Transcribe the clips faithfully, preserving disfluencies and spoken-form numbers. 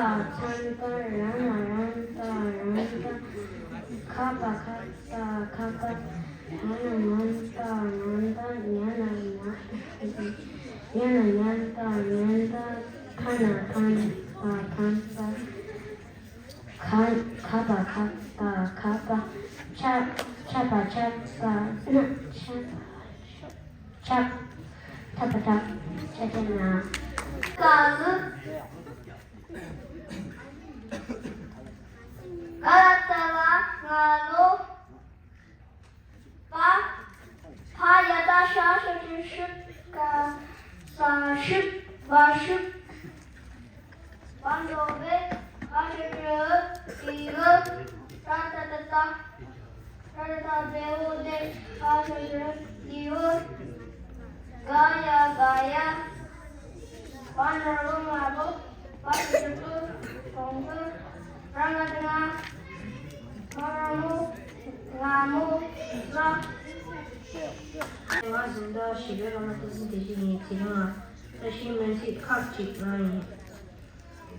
ཚ་ན་ཏ། ར་ན་རན་ཏ། རན་ཏ། ཁ་པ་ཁག་ཏ། ཁག་པ། ང་ན་ངན་ཏ། ངན་ཏ། ཉ་ན་ཉན། ཉ་ན་ཉན་ཏ། ཉན་ཏ། ཕ་ན་ཕན་ཏ། ཕན་ཏ། ག་ག་པ་གག་ཏ། གག་པ། ཆ་ཆ་པ་ཆག་ཏ། ན་ཆ་ཆག་ཐ་པ་ཐག་ཆ་ཆ་ན། ག་ལུ། ག་ལ་ཏ་ལ་ང་ལོ། པ། ཕ་ཡ་བཏགས་ཤ་ཞབས་ཀྱུ་ཤུ། ག་ས་ཤུབ། བ་ཤུབ། བ་འགྲེང་བུ་བའི། འ་ཞབས་ཀྱུ་འུ། འི་འུ། ར་ཏ་བཏགས་རྟ། ར་ཏ་བཏགས་རྟ་བའི་འོག་ཏུ་འ་ཞབས་ཀྱུ་འུ། འི་འུ། ག་ཡ་ག་ཡ། བ་འགྲེང་བུ་བའི་བ། བ་ཞབས་ཀྱུ་བུ། འགྲེང་བུ། ར་ང་བཏགས་རྔ། ར་ང་བཏགས་རྔ། རྔ་མོ། རྔ། ང་གཟེངས་རྟགས་ཞི་བའི་བླ་མ་བསྟན་འཛིན་བདེ་ཆེན་ཡིན། དེ་རིང་ང་བཀྲ་ཤིས་སྨོན་ཚིག་ཁག་ཅིག་གནང་ཡིན།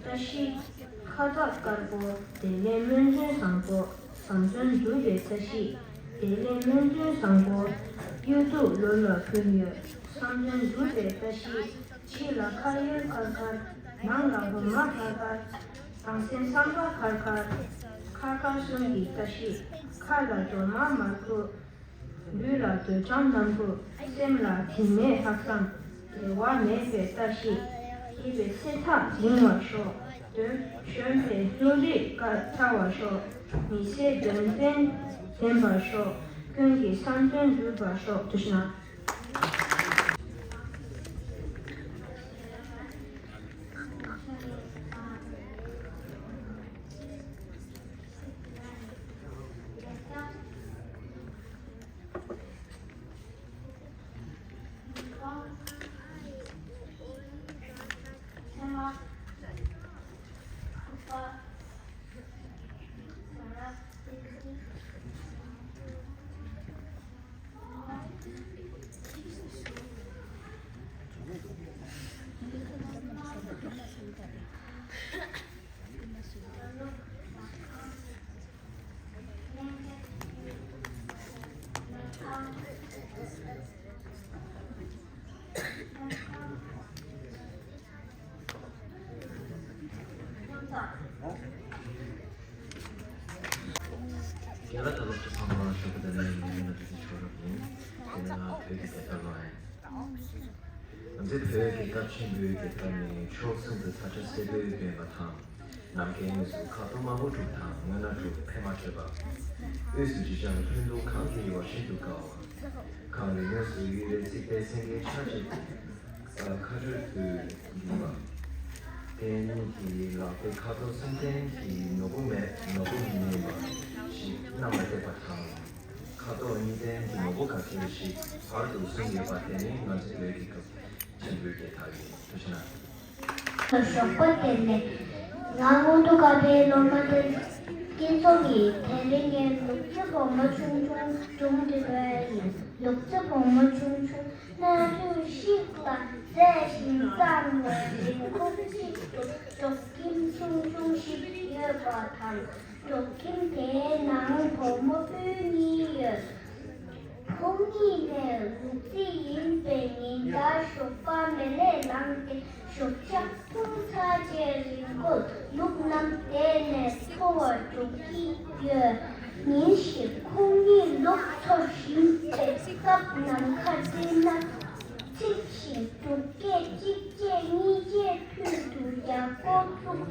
བཀྲ་ཤིས་ཁ་དོག་དཀར་པོ། བདེ་ལེགས་སྨོན་འདུན་བཟང་པོ། བཟང་དོན་འགྲུབ་པའི་བཀྲ་ཤིས། བདེ་ལེགས་སྨོན་འདུན་བཟང་པོ། གཡུ་ཐོག་ལོ་ལ་ཕུལ་ཡོད། བསམ་དོན་འགྲུབ་པའི་བཀྲ་ཤིས། ཕྱི་ལ་ཁ་གཡོན་དཀར་དཀར། ནང་ལ་འོ་མ་དཀར་དཀར། དང་སེམས་བསམ་པ་དཀར་དཀར། དཀར་དཀར་གསུམ་གྱི་བཀྲ་ཤིས། ཁ་ལ་སྒྲོལ་མ་དམར་པོ། ལུས་ལ་འདོད་ཆགས་རྣམ་པོ། སེམས་ལ་དྲི་མེད་ལྷག་བསམ། འབྲལ་བ་མེད་པའི་བཀྲ་ཤིས། སྐྱིད་པའི་ཚེ་ཐག་རིང་བར་ཤོག་དོན་གཞོན་པའི་བློ་རིག་དཀར་ཕྲ་བར་ཤོག་མི་ཚེ་དོན་ལྡན་ལྡན་པར་ཤོག་ཀུན་གྱི་བསམ་དོན་འགྲུབ་པར་ཤོག་ཐུགས་རྗེ་གནང་། རྒན་ལགས་དང་སློབ་ཕྲུག་ཚང་མ་ཞོགས་པ་བདེ་ལེགས། ངའི་མིང་ལ་བདེ་ཆེན་ཆོས་གྲགས་ཡིན། དེ་ནས་ང་བོད་ཀྱི་རྒྱལ་དར་ལོན། ང་ཚོའི་བོད་རྒྱལ་དར་ཆེན་པོའི་རྒྱལ་དར་ནི་ཕྱོགས་གསུམ་དུ་ཚ་གྲང་སེར་པོས་བརྒྱན་པ་དང་། ནམ་མཁའི་ངོས་སུ་ཁ་དོག་མང་པོ་དྲུག་དང་། སྔོ་ནག་དྲུག་ཕས་མ་སྤྲས་པ། དབུས་སུ་བརྗིད་ཆགས་ལྷུན་སྟུག་གང་དུ་ཡོད་པ་ཤིན་ཏུ་དཀར་བ། གངས་རིའི་ངོས་སུ་གཡུ་རལ་བརྩེགས་པའི་སེང་གེའི་ཆ་བྱད་ཀྱིས། ཨ། མཁའ་འགྲོའི་དབུས་འཛིན་པ། རྟེན་གྱི་ལག་པའི་ཁ་དོག་གསུམ་ལྡན་གྱི་ནོར་བུ་མེ། ནོར་བུ་མེ་ཡིན་པ་ཞིག་གནམ་ལ་བཏེགས་པ་དང་། ཁ་དོག་གཉིས་ལྡན་གྱི་ནོར་བུ་ག་གེ་ཞིག་བར་དུ་གསུམ་ཡོད་པ་དེ་ནི་ང་ཚོའི་བོད་ཀྱི་སྐབས་ཆེན་པོའི་རྒྱལ་དར་ཡིན། ཐུགས་རྗེ་གནང་། ཞོགས་པ་བདེ་ལེགས། ང་སྔོན་འགྲོ་ཁ་པའི་སློབ་མ་བསྟན་འཛིན་སྐྱིད་མཚོ་ཡིན། དེ་རིང་ངས་ལུག་རྫི་བུ་མོ་ཆུང་ཆུང་སྒྲུང་འབྲི་འདོད་ཡིན། ལུག་རྫི་བུ་མོ་ཆུང་ཆུང་། གནའ་དུས་ཤིག་ལ་མཛེས་ཤིང་གཙང་བའི་རི་ཁུག་ཅིག་ཏུ་སྒྲོག་ཁྱིམ་ཆུང་ཆུང་ཞིག་ཡོད་པ་དང་། སྒྲོག་ཁྱིམ་དེའི་ནང་བུ་མོ་སྤུན་གཉིས་ཡོད། ཁོང་གཉིས་ནི་ལུག་རྫི་ཡིན་པས། ཉིན་ལྟར་ཞོགས་པ་མལ་ལས་ལངས་ཏེ་ཞོགས་ཇ་འཐུང་ཚར་རྗེས་རི་མགོར་ལུག་རྣམས་དེད་ནས་འཚོ་བར་འཇུག་གི་ཡོད། ཉིན་ཞིག་ཁོང་གཉིས་ལུག་འཚོ་བཞིན་པའི་སྐབས་ནམ་མཁར་བལྟས་ན། འཚིག་ཞིང་འབྲུག་སྐད་གཅིག་རྗེས་གཉིས་རྗེས་མཐུད་དུ་རྒྱག་འགོ་བཙུགས།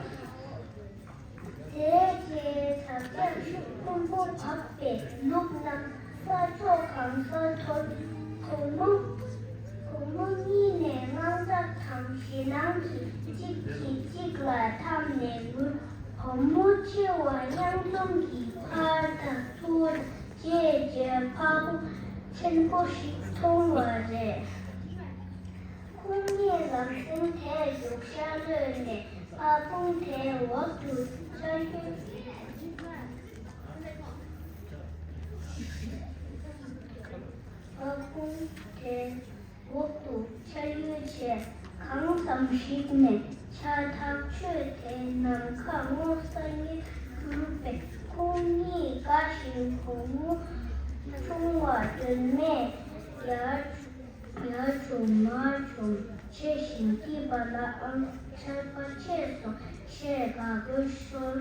དེའི་རྗེས་བྱ་རྒྱལ་ཤུགས་ཆེན་པོ་བབས་པས་ལུག་རྣམས་ས་ཕྱོགས་གང་སར་འཐོར། བུ་མོ། བུ་མོ་གཉིས་ནས་དངངས་སྐྲག་དང་ཞེད་སྣང་གིས་གཅིག་གིས་གཅིག་ལ་འཐམས་ནས་ངུས། བུ་མོ་ཆེ་བ་གཡང་འཛོམས་ཀྱིས་ཕར་དང་ཚུར་དང་བྱས་རྗེས་ཕ་བོང་ཆེན་པོ་ཞིག་མཐོང་བ་རེད། ཁོང་གཉིས་ལམ་སེང་དེར་རྒྱུག་ཤར་གློད་ནས་ཕ་བོང་དེའི་འོག་ཏུ་ཆ་ཡོད། ཕ་བོང་དེའི་འོག་ཏུ་ཆ་ཡོད་བྱས། གང་ཙམ་ཞིག་ནས་ཆར་ཐག་ཆོད་དེ་ནམ་ ཆུང་བ་དོན་མེད་ཡར་ཡར་བྱུང་མར་བྱུང་། ཆེ་ཞིང་སྐྱིད་པ་ལ་ཨང་ཆར་པ་ཆེ་སོང་ཞེས་དགའ་དགོད་ཤོར།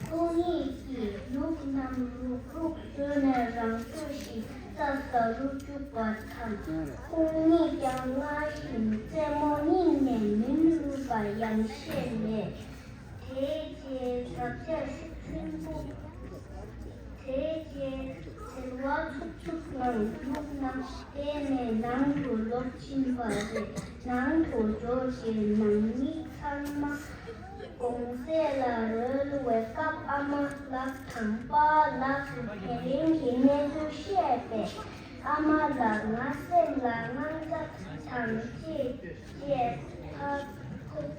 ཁོང་ཉིད་ཀྱིས་ལུག་རྣམས་རུག་རུག་བཟོས་ནས་རང་བཟོ་ཞིག་རྩྭ་ཟ་རུ་བཅུག་པ་དང་། ཁོང་ཉིད་ཀྱང་སྔར་བཞིན་རྩེད་མོ་རྙིང་ནས་མི་འདུག་པ་ཡང་ཤེས་ནས། དེའི་རྗེས་རབ་ཆ་ཤུགས་ཆེན་པོ། དེའི་རྗེས་ཟེར་བ་ཚུབ་ཚུབ་ངང་ལུག་རྣམས་དེད་ནས་ནང་དུ་ལོག་ཕྱིན་པ་རེད། ནང་དུ་འབྱོར་རྗེས་ནང་མི་ཚང་མ་གོང་ཚད་ལ་རོལ་བའི་སྐབས། ཨ་མ་ལགས་དང་པཱ་ལགས་སུ་དེ་རིང་གི་གནས་ཚུལ་བཤད་པས། ཨ་མ་ལགས་ང་སེམས་ལ་དངངས་འཚབ་དང་བཅས་བཅས་ཕར་ཁུག་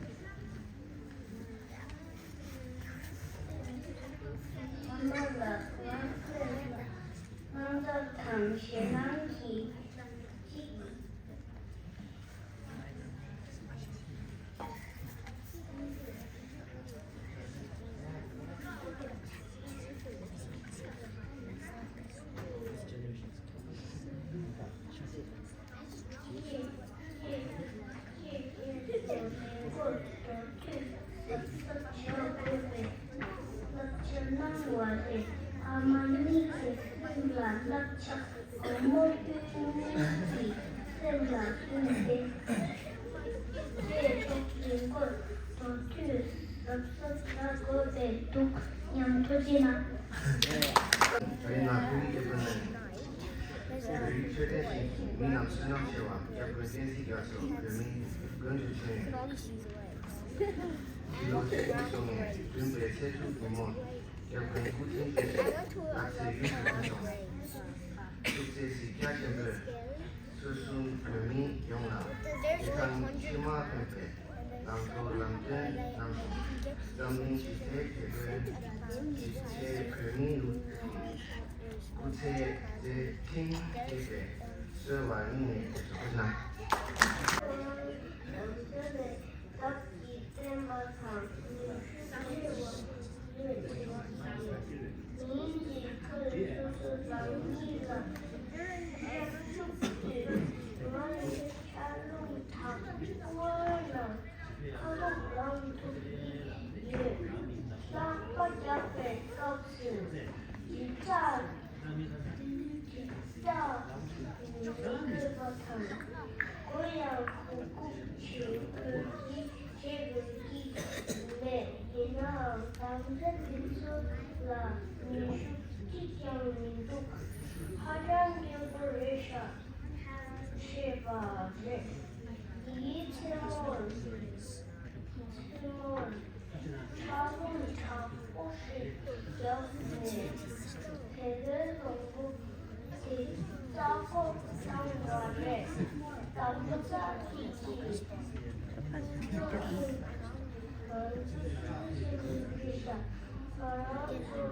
ཨ་མ་ལགས་ང་སེམས་ལ་དངངས་འཚབ་དང་ཞེད་སྣང་གིས་གཅིག་ད་རིང་ང་བོད་ཡིག་སློབ་གྲྭ་ནས་བོད་ཡིག་ཆོས་ལྡན་ཞིང་མི་རྣམས་བསོད་ནམས་ཆེ་བ་སྐྱབས་མགོན་བསྟན་འཛིན་རྒྱ་མཚོ་བོད་མིའི་མགོན་དུ་བྱོན་ཡོད། ཕྱི་ལོ་ཆིག་སྟོང་དགུ་བརྒྱ་བདུན་པའི་ཚེས་དྲུག་ཉིན་མོར་སྐྱབས་མགོན་སྐུ་ཕྲེང་བཅུ་བཞི་ལགས་ཚེ་ཡུལ་དུ་ཕེབས་སོང་། ཐུགས་རྗེ་གཟིགས་རྒྱ་ཆེན་པོས་ཚུལ་གསུམ་བོད་མི་ཡོངས་ལ་བདེ་ཐང་ཕྱི་མ་ཐོན་པའི་ལམ་གཙོ་ལམ་སྟོན་གནང་སོང་། འཛམ་གླིང་ཞི་བདེའི་དེད་དཔོན་གཅིག་ཆེ་བོད་མིའི་ལུགས་ཀྱི་སྐུ་ཚེ་མཛད་འཕྲིན་བསྐྱེད་པའི་གསོལ་བ་སྙིང་ནས་འདེབས་སོ། ཁོ་ན། ཉིན་གཅིག་ཁོས་སོ་སོ་རང་ཉིད་ལ་ཤ་ཤུགས་དུས་ང་ནི་ཆར་རླུང་དྲག་པོའི་ནང་ཁ་ལོག་ལངས་ཐུབ་ཀྱི་ཡོད། ལག་པ་རྒྱག་པའི་སྐབས་སུ་འཇིགས་སྐྲག་འཇིགས་སྐྲག་ངོ་དགོས་པ་དང་། མགོ་ཡང་སྒུར་སྒུར་བྱེད་དགོས་ཀྱི་བྱེད་དགོས་ཀྱི་མེད། ཡིན་ནའང་དམ་བཅའ་འདི་ཚོ་ལ་ནུས་ཤུགས་གཅིག་ཀྱང་མི་འདུག་ཧ་ཅང་སྐྱོ་པོ་རེད་ཤག་ཞེས་པ་རེད། འདིའི་མཚན་མོར། མཚན་མོར་ཆར་རླུང་དྲག་པོ་ཞིག་བརྒྱབ་ནས་དེད་དཔོན་བཟང་པོ་དེ་རྩྭ་ཁོག་བཏང་བ་རེད། དམ་བཅའ་དེ་གིས་ང་ཚོ་སུན་གཞི་མི་བྱེད་ཤག་ང་རང་ཚོ་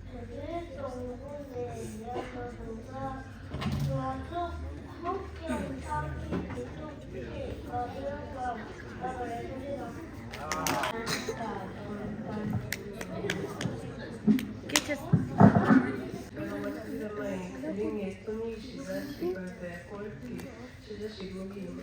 དེད་དཔོན་བཟང་པོ་ནས་ཡར་ལ་འགྲོ་སྐབས་ང་ཚོ་ཁུག་ཀྱང་ཆག་གི་མི་འདུག་ཅེས་བཀའ་མོལ་གནང་བ་རེད། སྐད་ཆ། ང་ཚོ་ཚང་མ་ཡིན། དེ་རིང་ངས་རྩོམ་ཡིག་ཞིག་ར་ཞིག་འབད་པའི་སྐོར་གྱི་ཞིབ་ཆ་ཞིག་ཀློག་གི་ཡིན།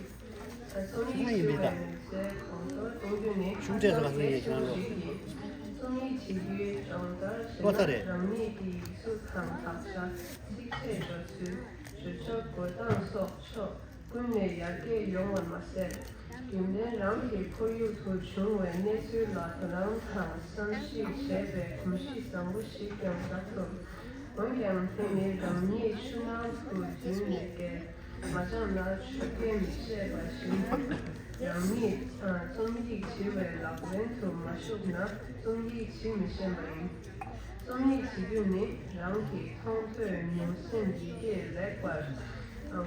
རྩོམ་ཡིག་ཞུ་བའི་ནུས་རྩལ་གོང་མཐོར་གཏོང་རྒྱུ་ནི་ཤུགས་ཆེ་སོང་ང་ཚོ་ཡིན་ཞིང་རོགས། རྩོམ་ཡིག་བྱེད་རྒྱུའི་སྦྱོང་བརྡར་ཞེ་ན་རང་ཉིད་ཀྱི་ཡིག་གཟུགས་དང་དག་ཆ། ཚིགས་བཅད་སྦྱོར་ཚུལ། བརྗོད་བྱ་འགོད་སྟངས་སོགས་ཕྱོགས་ཀུན་ནས་ཡར་རྒྱས་ཡོང་བར་མ་ཟད། རྒྱུན་ལྡན་རང་གི་ཁོར་ཡུག་ཏུ་བྱུང་བའི་གནས་ཚུལ་ལ་དོ་སྣང་དང་བསམ་གཞིག་བྱེད་པའི་གོམས་གཤིས་བཟང་པོ་ཞིག་ཀྱང་བསགས་ཐུབ། འོན་ཀྱང་དེ་ནི་རང་ཉིད་ཤུགས་སྣང་དུ་འཛུལ་ནས་བསྐྱལ། མ་སྦྱངས་ན་ཆུ་རྐྱེན་མི་ཤེས་པ་བཞིན། རང་ཉིད་རྩོམ་ཡིག་བྲིས་པའི་ལག་ལེན་དུ་མ་ཞུགས་ན་རྩོམ་ཡིག་བྲིས་མི་ཤེས་པ་ཡིན། རྩོམ་ཡིག་བྲིས་རྒྱུ་ནི་རང་གི་མཐོང་ཐོས་མྱོང་སེམས་ཡིད་ཀྱིས་ལེགས་པར་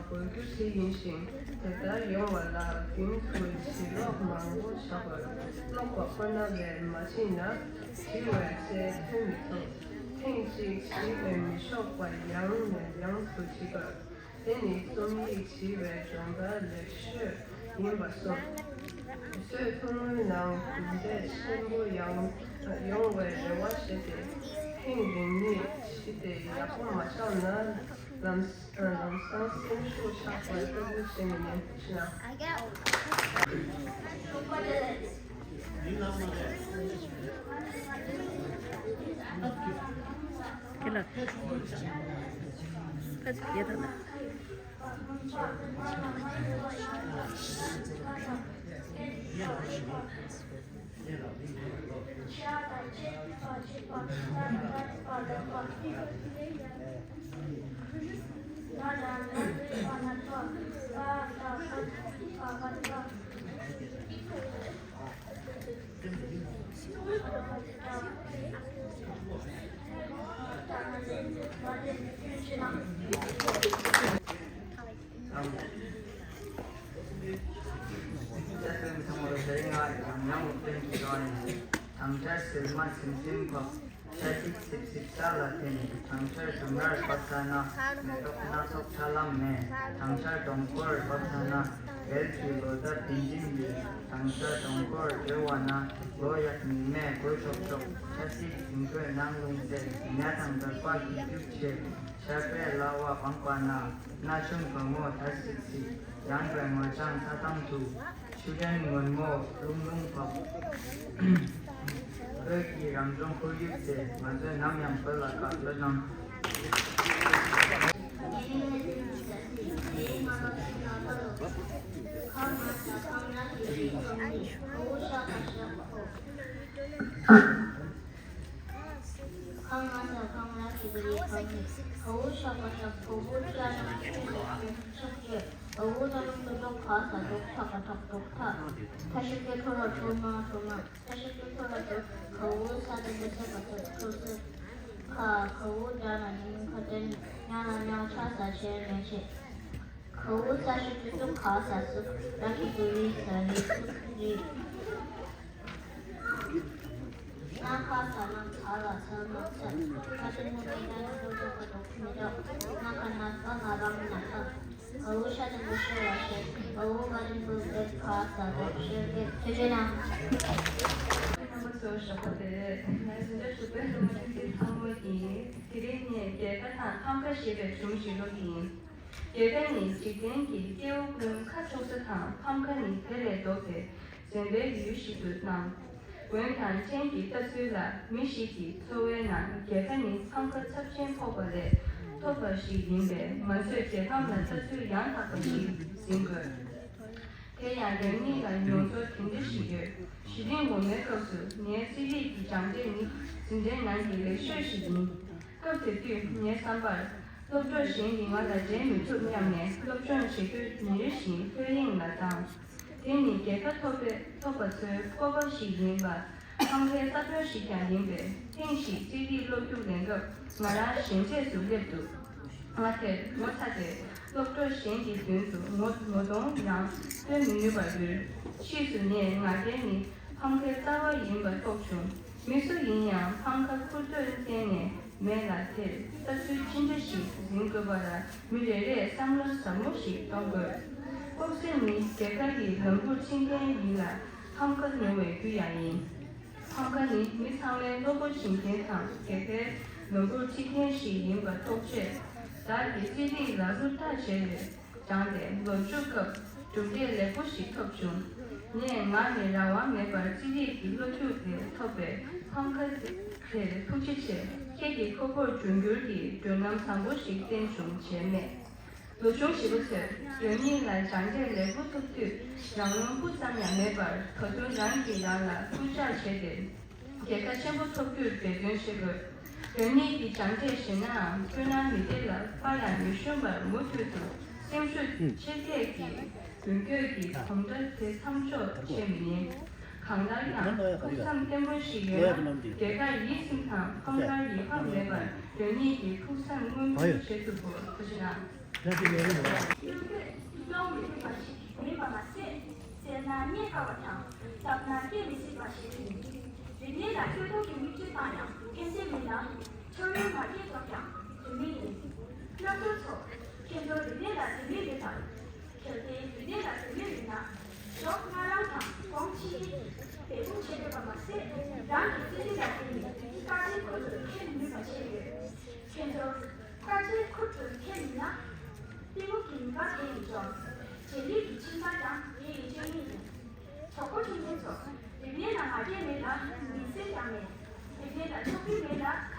གོ་རྒྱུ་དེ་ཡིན་ཞིང་། དེ་ལྟར་ཡོང་བ་ལ་རྒྱུན་དུ་བྲིས་ཀློག་མང་པོ་བྱ་དགོས། ཀློག་པ་ཁོ་ན་ལས་མ་བྲིས་ན་བྲིས་པའི་ཚད་ཐོན་མི་ཐུབ། ཐེངས་གཅིག་བྲིས་པས་མི་ཆོག་པར་ཡང་ནས་ཡང་དུ་བྲིས་དགོས། དེ་ནི་རྩོམ་ཡིག་བྲིས་པའི་སྦྱོང་བརྡར་ལེགས་ཤོས་ཡིན་པར་གསུངས། དུས་ཚོད་ཐུང་ངུའི་ནང་གྲུབ་འབྲས་ཆེན་པོ་ཡང་ཡོང་བའི་རེ་བ་བྱེད་དེ། ཐེངས་རིང་ནས་ཤི་སྟེ་ཡག་པོ་མ་བསགས་ན་ལམ་ལམ་སང་སེམས་ཤུགས་ཆག་པའི་སྐུལ་འདེད་བྱེད་མི་ཉན་ཤག་ཁྱེད་ལ་ཕེབས་ཐུབ་ན། དྭངས་ཆར་ཟིལ་མ་ཚིམ་ཚིམ་ཕོག་ཆར་ཐིགས་སིབ་སིབ་ས་ལ་འཐེན། དྭངས་ཆར་ལྡུམ་རར་བབས་ཚར་ན། མེ་ཏོག་སྣ་ཚོགས་ཁྲ་ལམ་མེ། དྭངས་ཆར་སྡོང་པོར་བབས་ཚར་ན། བལ་གྱི་ལོ་འདབ་ལྡིང་ལྡིང་ཡོད། དྭངས་ཆར་སྡོང་པོར་བྲེལ་བ་ན། ལོ་ཡག་ཉི་མས་བགོས་ཆོག་ཆོག་ཆར་ཐིགས་རྫིང་བུའི་ནང་ལྷུང་ཚེ། ཉ་དང་སྦྲགས་པ་རྒྱུག་རྒྱུག་བྱེད། ཆར་པས་ལ་བ་སྦངས་པ་ན། སྣ་ཆུང་གོར་མོ་དར་སིག་སིག་ཡངས་པའི་ངོ་བྱང་ཚ་གདང་དུ། ཆུ་ཕྲན་སྔོན་མོ་ལྷུང་ལྷུང་བབས། བོད་ཀྱི་རང་བྱུང་ཁོར་ཡུག་དེ་ང་ཚོས་ནམ་ཡང་བོད་ལ་དགའ་བསུ་གནང་། ཁ་ང་ས་ཁང་ལ་ཞིག་རེད་ཁང་གི་ཁ་བོ་ཤ་ཁ་ཤ་ཁོ་བོ་ཅ་ནང་ཆུ་ལ་ཆུ་ཆག་ཆེ། ཨ་བོ་ད་ནང་དུ་ཏོག་ཁ་ས་ཏོག་ཐག་ཁ་ཐག་ཏོག་ཐག་ཐ་ཤི་ཏེ་ཁོ་ར་ཁོ་མ་ཁོ་མ་ཐ་ཤི་ཏེ་ཁོ་ར་ཏོག་ཁ་བོ་ས་དེ་འདི་ས་ཁ་ཐག་ཁོ་སི་ཁ་ཁ་བོ་ད་ན་ནིང་ཁ་ཏེ་ཉ་ན་ཉ་ཆ་ས་ཆེ་མེ་ཆེ། ཁ་བོ་ས་ཤི་ཏེ་ཏོག་ཁ་ས་སུ་ར་ཁི་ཏུ་རི་ས་རི་སུ་རི། སྣ་ཁ་ས་ན་ཚ་ལ་ཚ་ན་ཚ། ཁ་ཏེ་མོ་ཏེ་ན་ཏོ་ཏོ་ཁ་ཏོ་ཁུ་ཏོ། སྣ་ཁ་ན་ཚ་ང་རང་ན་ཚ། ཨ་བོ་ཤ་ཏེ་མོ་ཤེ་ལ་ཤེ། ཨ་བོ་ག་རིན་པོ་ཏེ་ཁ་ས་ཏོ་ཤེ་ཏེ་ཐེ་ཇེ་ན། རྣམ་པ་ཚོ་ཞོགས་པ་བདེ་ལེགས། ང་འཛིན་གྲྭ་དྲུག་པའི་སློབ་མ་བསྟན་འཛིན་ཚང་མ་ཡིན། དེ་རིང་ངས་རྒྱལ་ཁ་དང་ཕམ་ཁ་ཞེས་པའི་སྒྲུང་ཞིག་ཀློག་གི་ཡིན། རྒྱལ་ཁ་ནི་འཇིག་རྟེན་གྱི་སྐྱེ་བོ་ཀུན་ཁ་ཕྱོགས་ས་དང་ཕམ་ཁ་ནི་དེ་ལས་ལྡོག་སྟེ་འཛེམ་པའི་ཡུལ་ཞིག་ཏུ་སྣང་། འོན་ཀྱང་སྤྱན་གྱིས་ལྟ་ཚུལ་ལ་མི་ཞིག་གི་འཚོ་བའི་ནང་རྒྱལ་ཁ་ནི་ཕམ་ཁ་ཚབས་ཆེན་ཕོག་པ་ལས་ཐོབ་པ་ཞིག་ཡིན་པས་ང་ཚོས་རྒྱལ་ཕམ་ལ་ལྟ་ཚུལ་ཡང་དག་པ་ཞིག་འཛིན་དགོས། དེ་ཡང་རང་ཉིད་ལ་མྱོང་ཚོར་དེ་འདྲ་ཞིག་ཡོད། གཞི་རིམ་འོག་མའི་སྐབས་སུ་ངའི་རྩིས་རིག་གི་སྦྱངས་འབྲས་ནི་འཛིན་གྲྭའི་ནང་གི་ལེགས་ཤོས་ཤིག་ཡིན། སྐབས་དེ་དུས་ངའི་བསམ་པར། སློབ་གྲོགས་གཞན་གྱིས་ང་ལ་འགྲན་མི་ཐུབ་སྙམ་ནས་སློབ་སྦྱོང་བྱེད་དུས་ཉིན་རེ་བཞིན་ལྷོད་གཡེང་ལ་བཏང་། དེ་ནི་རྒྱལ་ཁ་ཐོབ་པའི་ཐོབ་པ་ཚོའི་སྤོབས་པ་ཞིག་ཡིན་པ། ཕམ་ཁའི་རྩ་དོན་ཞིག་ཀྱང་ཡིན་པས་ཐེངས་ཤིག་རྩིས་རིག་སློབ་རྒྱུགས་ལེན་སྐབས་ང་རང་གཞན་ཆས་སུ་སླེབས་འདུག་ང་དེར་ངོ་ཚ་སྟེ་སློབ་གྲོགས་གཞན་གྱི་མདུན་དུ་ངོ་ངོ་གདོང་ཡང་སྟོན་མི་ནུས་པར་གྱུར། ཕྱིས་སུ་ངས་ང་རྒྱལ་ནི་ཕམ་ཁའི་རྩ་བ་ཡིན་པ་རྟོགས་བྱུང་། མི་སུ་ཡིན་ཡང་ཕམ་ཁ་ཁུར་ཚོས་བསྟན་ནས་མེད་ལ་དེར་ལྟ་ཚུལ་ཅི་འདྲ་ཞིག་འཛིན་དགོས་པ་ལ་མི་རེ་རེས་བསམ་བློ་ཟབ་མོ་ཞིག་གཏོང་དགོས། ལྐོག་ཟ་ནི་རྒྱལ་ཁ་ཡི་ལམ་བུར་ཁྲིད་མཁན་ཡིན་ལ་ཕམ་ཁ་ཉོ་བའི་རྒྱུ་ཡང་ཡིན། ཕམ་ཁ་ནི་མི་ཚང་མའི་བློ་སྒོ་འབྱེད་མཁན་དང་རྒྱལ་ཁའི་ལམ་བུར་ཁྲིད་མཁན་ཞིག་ཡིན་པ་རྟོགས་ཆེད། བདག་གིས་རྩིས་རིག་ལ་ཧུར་ཐག་བྱས་ནས་སྦྱངས་ཏེ་ལོ་མཇུག་སྐབས་གྲུབ་འབྲས་ལེགས་པོ་ཞིག་ཐོབ་བྱུང་། ངས་ངག་ནས་རང་དབང་མེད་པར་རྩིས་རིག་གི་བློ་རྒྱུགས་དེ་ཐོབ་པའི་ཕམ་ཁ་དེར་ཐུགས་རྗེ་ཆེ། ཁྱེད་ཀྱི་ཁོ་བོར་འབྱུང་འགྱུར་གྱི་མགྲོན་ལམ་བཟང་པོ་ཞིག་བསྟན་བྱུང་བྱས་སྨྲས། ལོ་ཆུང་བཞི་པོ་ཚོས་རང་ཉིད་ལ་སྦྱངས་འབྲས་ལེགས་པོ་ཐོབ་དུས་རང་རློམ་སྤུ་ཙམ་ཡང་མེད་པར་ད་དུང་རང་གིས་རང་ལ་སྐུལ་ལྕག་བྱས་ཏེ་རྒྱལ་ཁ་ཆེན་པོ་ཐོབ་རྒྱུར་འབད་བརྩོན་བྱེད་དགོས། རང་ཉིད་ཀྱི་སྦྱངས་འབྲས་ཞན་ནའང་ཁྱོད་རང་མི་སྡེ་ལ་དཔའ་ཡང་མི་ཞུམ་པར་མུ་མཐུད་དུ་སེམས་ཤུགས་ཆེར་སྐྱེད་ཀྱིས་མདུན་སྐྱོད་ཀྱི་གོམ་སྒྲ་དེ་མཚམས་འཇོག་བྱེད་མི་ཉན། གང་ལྟར་ཡང་ཕུགས་བསམ་བརྟན་པོ་ཞིག་ཡོད་ན་རྒྱལ་ཁར་ཡིད་ཚིམ་དང་ཕམ་ཁར་ཡིད་ཕམ་མེད་པར་རང་ཉིད་ཀྱི་ཕུགས་བསམ་མངོན་འགྱུར་བྱེད་ཐུབ་དགོས། ཐུགས་རྗེ་གནང་། གཡོ་འགུལ་གཡོ་མི་ཐུབ་པ་ཞིག་མེད་པ་མ་ཟད། བཙལ་ན་རྙེད་དཀའ་བ་དང་བརྒྱབ་ན་སྐྱེ་མི་སྲིད་པ་ཞིག་ཡིན། རིག་གནས་ལ་བསྐྱོད་གཏོང་གི་མིག་ཆུ་བཏང་ཡང་ཕན་སེམས་མེད་ན་ཕྱག་ལེན་མ་སྐྱེལ་ཐོག་ཀྱང་དོན་མེད་ཡིན། རྣམ་ཐར་ཚོ། ཁྱེད་ཚོ་རིག་གནས་ལ་དད་མོས་ཡོད་དམ། གལ་ཏེ་རིག་གནས་ལ་དད་མོས་ཡོད་ན། ཞོགས་སྔ་རང་དང་དགོང་ཕྱི་ཉལ་འབད་འབུངས་བྱེད་དགོས་པ་མ་ཟད་རང་གི་བརྩེ་ལྡན་ལ་བརྟེན་ནས་ དཀའ་སྤྱད་ཁུར་དུ་འཁྱེར་ནུས་པ་བྱས་ཡོད། ཁྱེད་ཚོར་དཀའ་སྤྱད་ཁུར་དུ་འཁྱེར་ནུས་ན། གཏི་མུག་གི་ནུས་པ་དེ་ཡིས་འཇོམས། རྗེས་ལུས་ཀྱི་ཕྱིན་པ་ཀྱང་དེ་ཡིས་སྤྱོད་ངེས་ཡིན། གྲོགས་པོ་ཆུང་ཆུང་ཚོ། རིག་གནས་ལ་མ་སྐྱེས་མེད་ལ་མིང་སྲིང་ཀྱང་མེད། རིག་གནས་ལ་ཕྱོགས་རིས་མེད་ལ་ཁ་